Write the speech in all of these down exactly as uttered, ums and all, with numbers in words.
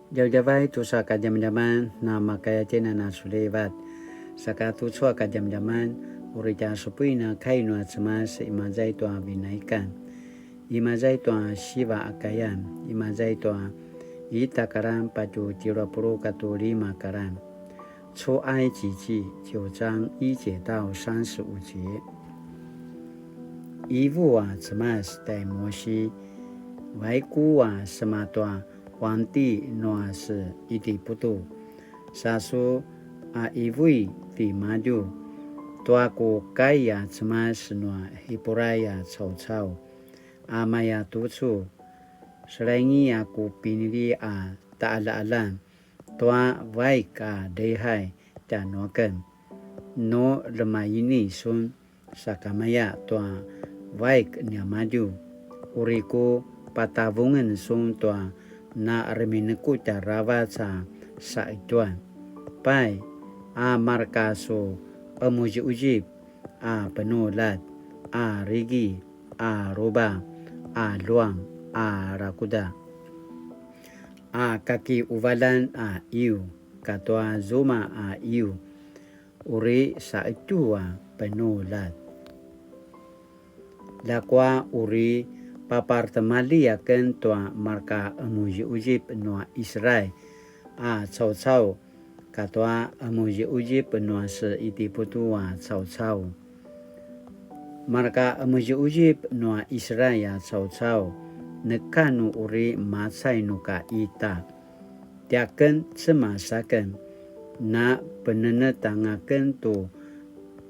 Djavadjavay tusa kadjamadjaman, na makaya tjina na sulivat. Saka tucu a kadjamadjaman, uri tja supuin a kai nua Cemas, imaza i tua Vinaikan, imaza i tua siva a kayan, imaza i tua ita karan patju tjelu a puluq katua lima karan. 出埃及记九章一节到三十五节。Ivu a Cemas tai Mosi, vaiku a sema tua huangti nua se Itiputu, sa su a ivui timadju, tua ku kai a Cemas nua Hipurai a caucau, a maya tucu, selaingi a ku pinili a taqaljaqaljan tua vaik a lihai tjanuaken, nu lemaini sun sakamaya tua vaik niamadju, uri ku patavungen sun tua na reminekutj aravac a saqetjuan. Pai, a marka su qemuziquzip a penuljat, a rigi, a ruba, a luang, a rakuda, a kakiuvalan a iu, katua zuma a iu, uri saqetju a penuljat. Ljakua uri papartemalji aken tua marka qemuziquzip nua Israil a caucau, katua qemuziquzip nua se Itiputu a caucau. Marka qemuziquzip nua Israil a caucau, neka nu uri macai nu ka ita. Tiaken Cemas aken, na penenetj anga aken tu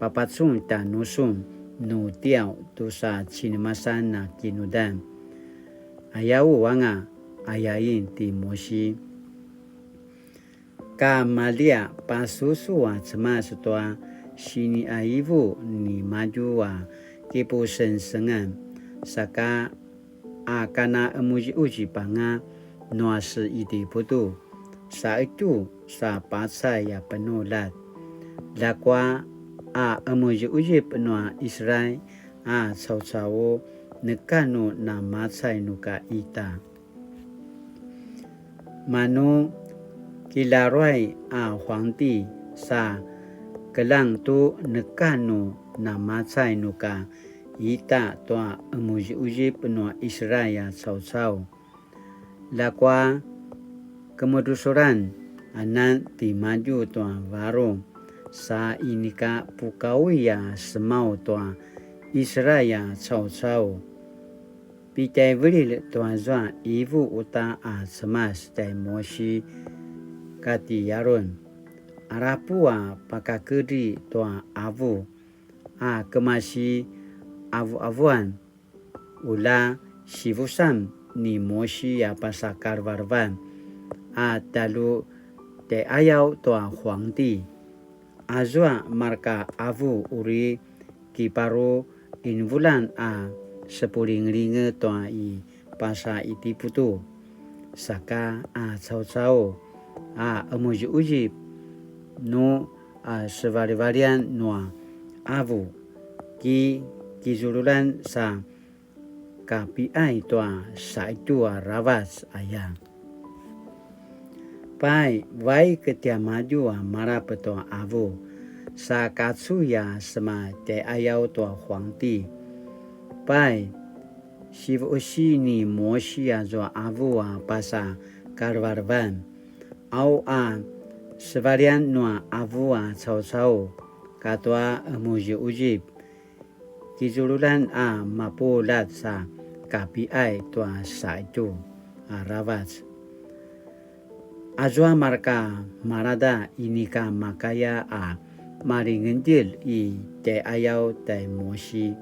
papacun tjanusun nu tiaw tusa cinemasan a kinudan. Ayaw anga, ayain ti Mosi. Ka maljia pasusu a Cemas tua siniqaivu nimadju a kipusengsengan, saka a kana qemuziquzip anga nua se Itiputu, saqetju sa pacai a penuljat. Ljakua a qemuziquzip nua Israil a caucau, neka nu namacai nu ka ita. Manu kilaruay a huangti sa keljang tu neka nu namacai nu ka ita tua qemuziquzip nua Israil a caucau. Ljakua kemudrusulan anan timadju tua varung, sa inika pukaui a semaw tua Israil a caucau. Pitjaivililj tuazua ivu uta a Cemas tjai Mosi kati Arun. Arapu a pakakedri tua avu a kemasi avuavuan, ula sivusan ni Mosi a pasa kalevelevan a talu tjaiqayaw tua huangti. Azua marka avu uri kiparu invulan a sepulingelinge tua i pasa Itiputu, saka a caucau a qemuziquzip nu a sevalivalian nua avu, ki kizululan sa kapiqay tua saqetju aravac aya. Pai, vaik tiamadju a malap tua avu, sa kacuy a sema tjaiqayaw tua huangti. Pai, sivuqesi ni Mosi azua avu a pasa kalevelevan, au a sevalian nua avu a caucau katua qemuziquzip, kizululan a mapuljat sa kapiqay tua saqetju aravac. Azua marka malada inika makaya a malingedjelj i tjaiqayaw tjai Mosi.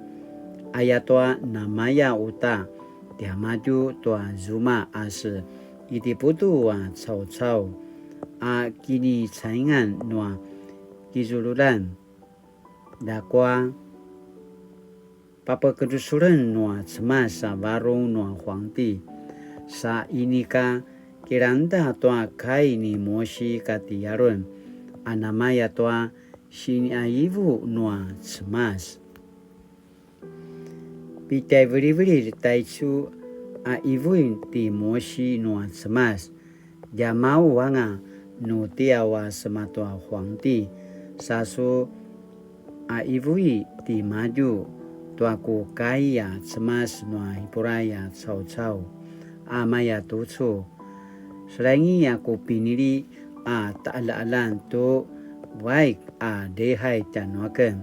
Ayatua namaya uta tiamadju tua zuma a se Itiputu a caucau a kinicaingan nua kizululan. Ljakua papekedrusulen nua Cemas a varung nua huangti, sa inika kilangda tua kai ni Mosi kati Arun, a namaya tua siniqaivu nua Cemas. Pitjaivilivililj taicu a ivuin ti Mosi nua Cemas, Djamau anga nu tiaw a sema tua huangti, sa su a ivui timadju tua ku kai a Cemas nua Hipurai a caucau, a maya tucu: Selaingi a ku pinili a ta'ala'alan tu vaik a dehai tjanuaken,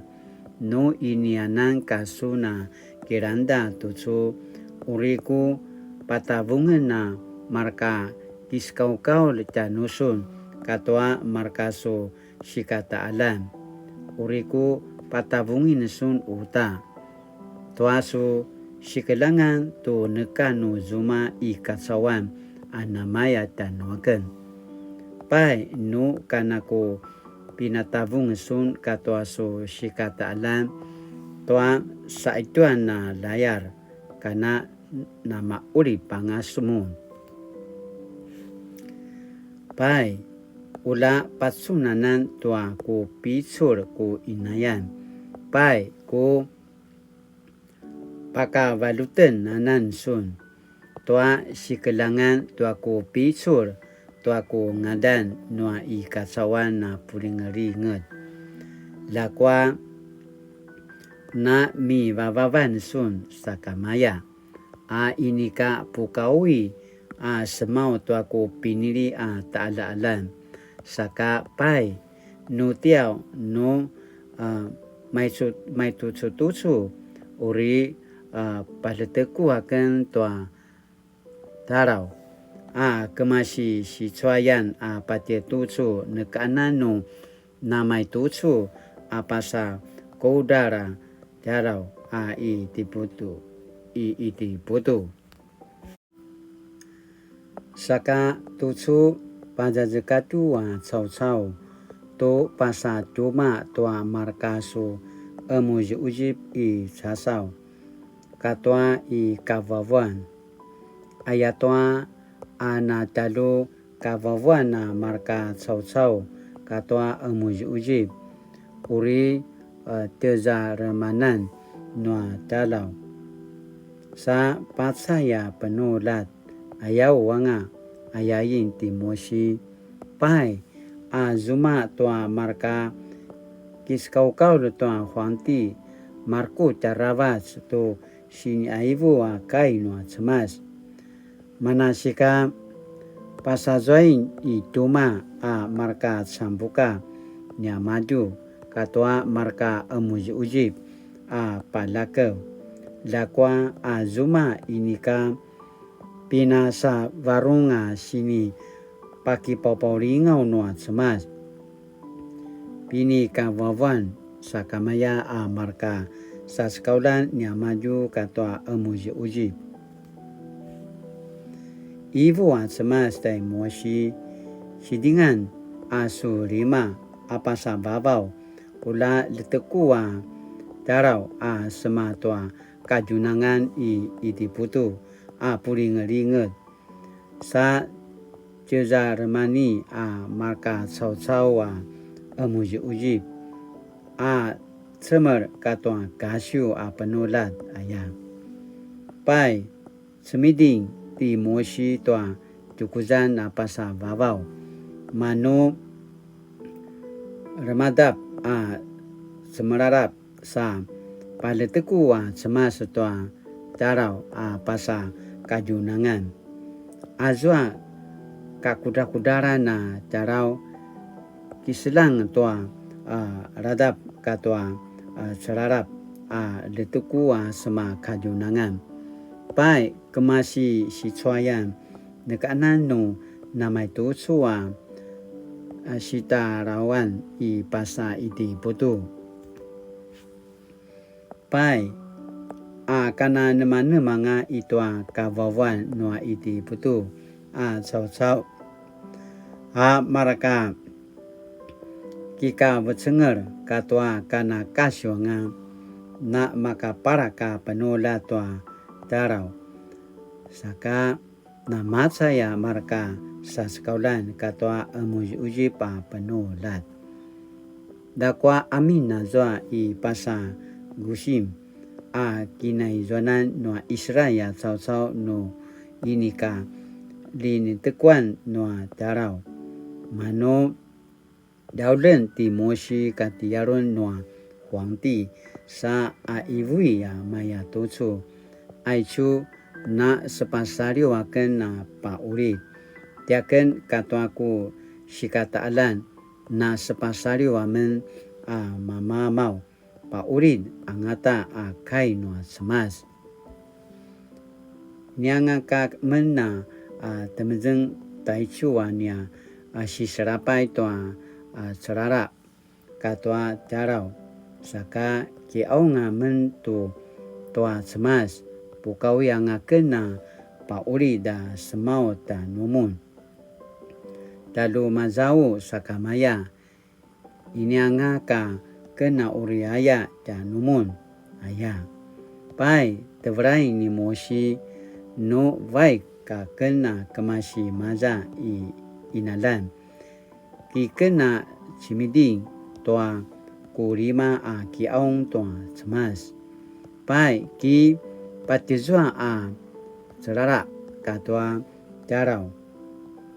nu inianan ka sun a kilangda tucu, uri ku patavungen a marka kiskaukaul tjanusun katua marka su sikata'alan, uri ku patavungen sun uta tua su sikeljangan tu neka nu zuma i kacauan a namaya tjanuaken. Pai, nu kana ku pinatavung sun katua su sikata'alan tua sa'ituan a layar, kana nama'ulip anga sun. Pai, ula pacunanan tua ku picul ku inayan. Pai, ku pakavaljuten anan sun tua sikeljangan tua ku picul tua ku ngadan nua i kacauan a pulingelinget. Ljakua namivavavan sun sakamaya, a inika pukaui a semau tua ku pinili a ta'ala'alan. Saka pai, nu tiaw nu, a, maicu-, maitucutucu uri, a, paljeteku aken tua tjaraw, a kemasi sicuayan a patje tucu nekanan nu namaitucu a pasa kudral a tjaraw a i Itiputu, i Itiputu. Saka tucu pazazekatju a caucau tu pasa tjumaq tua marka su qemuziquzip i casaw katua i kavavuan. Ayatua a na tjalju kavavuan a marka caucau katua qemuziquzip, uri, e, tjezaremanan nua tjaraw. Sa pacay a penuljat, ayaw anga, ayain ti Musi. Pai, a zuma tua marka kiskaukaul tua huangti, marekutj aravac tu siniqaivu a kai nua Cemas. Manasika pasazuain i tjumaq a marka cambuka niamadju katua marka qemuziquzip a paljakev. Ljakua a zuma inika pinasavarung a sinipakipapaulingaw nua Cemas. Pinikavavuan sakamaya a marka sasekauljan niamadju katua qemuziquzip. Ivu a Cemas tai Musi, sidingan a su lima a pasa vavaw, ula ljeteku a tjaraw a sema tua kadjunangan i Itiputu a pulingelinget. Sa tjezaremani a marka caucau a qemuziquzip a cemel katua kasiw a penuljat aya. Pai, cemiding ti Musi tua tjukuzan a pasa vavaw, manu remadap a cemelalap sa paljeteku a Cemas tua tjaraw a pasa kadjunangan. Azua kakudrakudralan a tjaraw kiselang tua, a, radap katua, a, celalap a ljeteku a sema kadjunangan. Pai, kemasi sicuayan nekanan nu namaitucu a, a, sitarawan i pasa Itiputu. Pai, a kananemanemanga i tua kavavuan nua Itiputu a caucau, a marka kikavecengel katua kanakasiwanga, na makapalak a penuljat tua tjaraw. Saka namacay a marka sasekauljan katua qemuziquzip a penuljat. Ljakua amin azua i pasa Gusim a kinaizuanan nua Israil a caucau nu inika linitekuan nua tjaraw. Manu djaulen ti Musi kati Arun nua huangti sa a ivui a maya tucu. Aicu na sepasaliw aken a pa'ulid. Tiaken katua ku sikata'alan na sepasaliw amen a mamamaw pa'ulid angata a kai nua Cemas. Nianga ka men a, a, temezeng taicu a nia, a, siselapay tua, a, celalap katua tjaraw, saka ki'aung amen tu tua Cemas, pukauyanga ken a pa'ulid a semaw tanumun. Talu mazau sakamaya, inianga ka ken a uri aya tjanumun aya. Pai, tevelai ni Musi, nu vaik ka ken a kemasi maza i inalan, ki ken a cimiding tua ku lima a ki'aung tua Cemas. Pai, ki patizua a celalap katua tjaraw.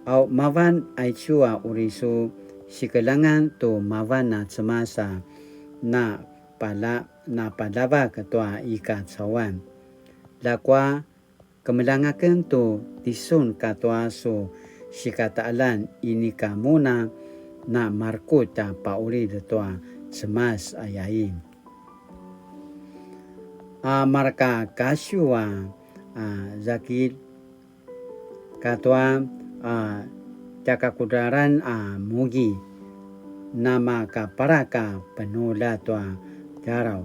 Au mavan aicu a uri su sikeljangan tu mavan a Cemas a na pala-, na paljavak tua i kacauan. Ljakua kemeljang aken tu tisun katua su sikata'alan inika mun a na marekutj a pa'ulid tua Cemas ayain. A mareka kasiw a, a, zakilj katua, a, tjakakudralan a mugi, na makaparak a penuljat tua tjaraw,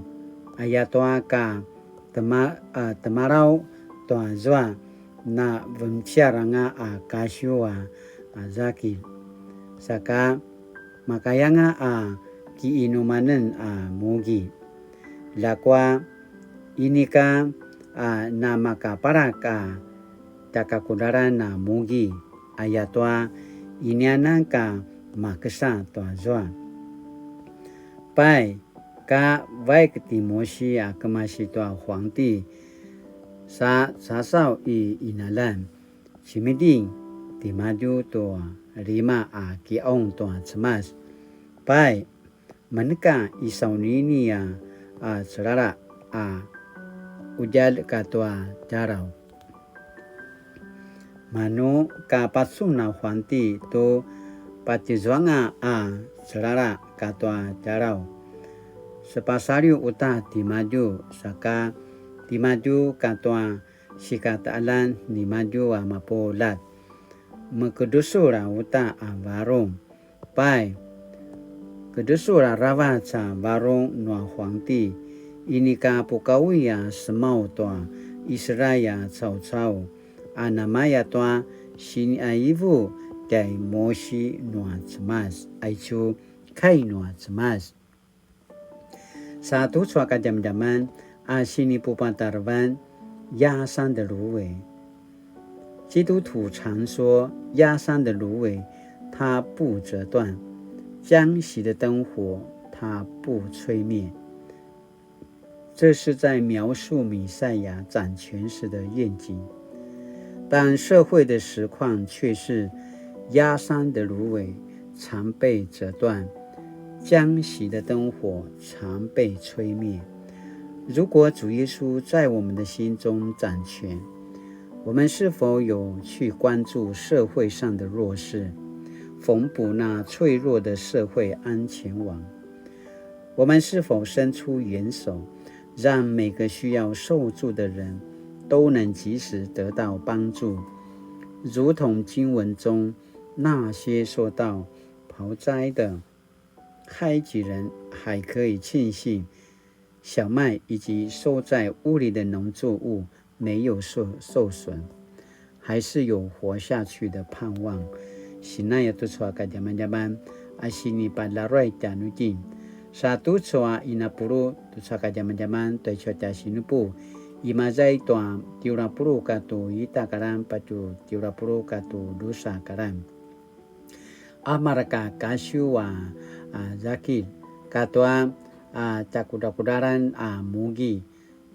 ayatua ka tema-, a, temaraw tua zua na venciar anga a kasiw a, a, zakilj. Saka makayanga a kiinumanen a mugi. Ljakua inika a namakaparak a tjakakudralan a mugi, ayatua inianan ka makesa tua zua. Pai, ka vaik ti Musi a kemasi tua huangti, sa casaw i inalan, cimiding timadju tua lima a ki'aung tua Cemas. Pai, meneka i saunini a, a celalap a udjalj katua tjaraw. Manu ka pacun a huangti tu patizuanga a celalap katua tjaraw. Sepasaliw uta timadju, saka timadju katua sikata'alan nimadju a mapuljat. Mekedusul a uta a varung. Pai, kedusul aravac a varung nua huangti, inika pukaui a semaw tua Israil a caucau, a namaya tua siniaivu tjai Musi nua Cemas, aicu kai nua Cemas. Sa tucu a kadjamadjaman a sinipupatarevan, 壓傷的蘆葦。基督徒常說，壓傷的蘆葦它不折斷，將熄的燈火它不吹滅。这是在描述弥赛亚掌权时的愿景。但社会的实况却是，压伤的芦苇常被折断，将熄的灯火常被吹灭。如果主耶稣在我们的心中掌权，我们是否有去关注社会上的弱势，缝补那脆弱的社会安全网？我们是否伸出援手，让每个需要受助的人都能及时得到帮助，如同经文中那些受到雹灾的埃及人还可以庆幸小麦以及收在屋里的农作物没有受，受损，还是有活下去的盼望。Sinaya tucu a kadjamadjaman a sinipalaruay tjanuitjen. Sa tucu a inapulu tucu a kadjamadjaman tua icu a tja sinupu, imaza i tua tjelu a puluq katua ita a karan patje tjelu a puluq katua drusa a karan. A mareka kasiw a, a, zakilj katua, a, tjakudrakudralan a mugi,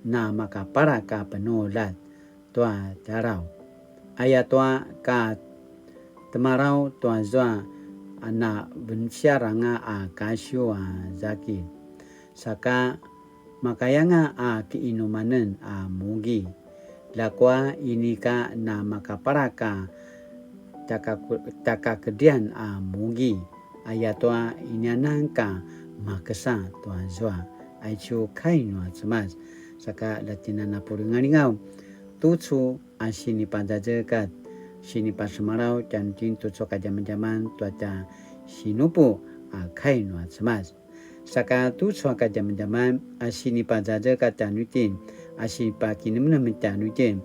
na makapalak a penuljat tua tjaraw. Ayatua ka temalaw tuazua a na venciar anga a kasiw a zakilj. Saka makayanga a kiinumanen a mugi. Ljakua inika na makapalak a tjakaku-, tjakakedrian a mugi. Ayatua inianan ka makesa tuazua. Aicu kai nua Cemas. Saka ljatjinana pulingalingaw. Tucu a sinipazazekatj, sinipasemalaw tjanuitjen tucu a kadjamadjaman tua tja sinupu a kai nua Cemas. Saka tucu a kadjamadjaman a sinipazazekatj tjanuitjen a sinipakinemnem tjanuitjen,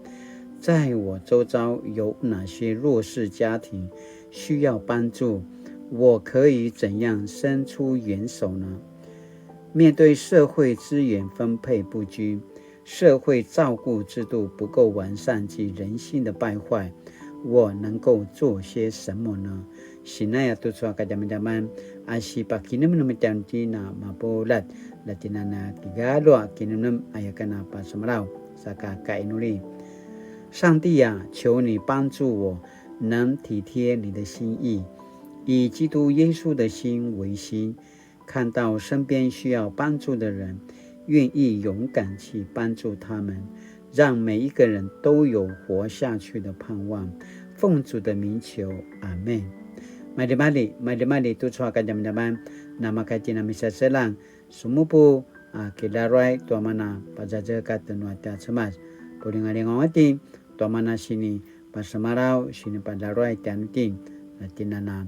在我周遭有哪些弱势家庭需要帮助？我可以怎样伸出援手呢？面对社会资源分配不均，社会照顾制度不够完善及人性的败坏，我能够做些什么呢？Sinaya tucu a kadjamadjaman a sipakinemnem tjanuitjen a mapuljat, ljatjinana kigalju a kinemnem aya ken a pasemalaw, saka kainuli. 上帝啊，求你帮助我，能体贴你的心意，以基督耶稣的心为心， 看到身边需要帮助的人，愿意勇敢去帮助他们，让每一个人都有活下去的盼望。奉主的名求，阿们。Maljimalji, maljimalji tucu a kadjamadjaman, namakatjina misaselang, sumupu, a, kilaruay tua mana pazazekatj nua tja Cemas. Pulingalingaw ati, tua mana sinipasemalaw, sinipalaruay tjanuitjen, ljatjinana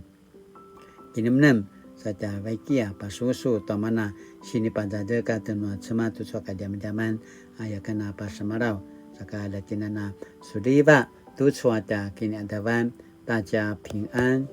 kinemnem, sa tja vaiki a pasusu tua mana sinipazazekatj nua Cemas tucu a kadjamadjaman, aya ken a pasemalaw, saka ljatjinana suliva tucu a tja kiniadavan, ta tja pingan.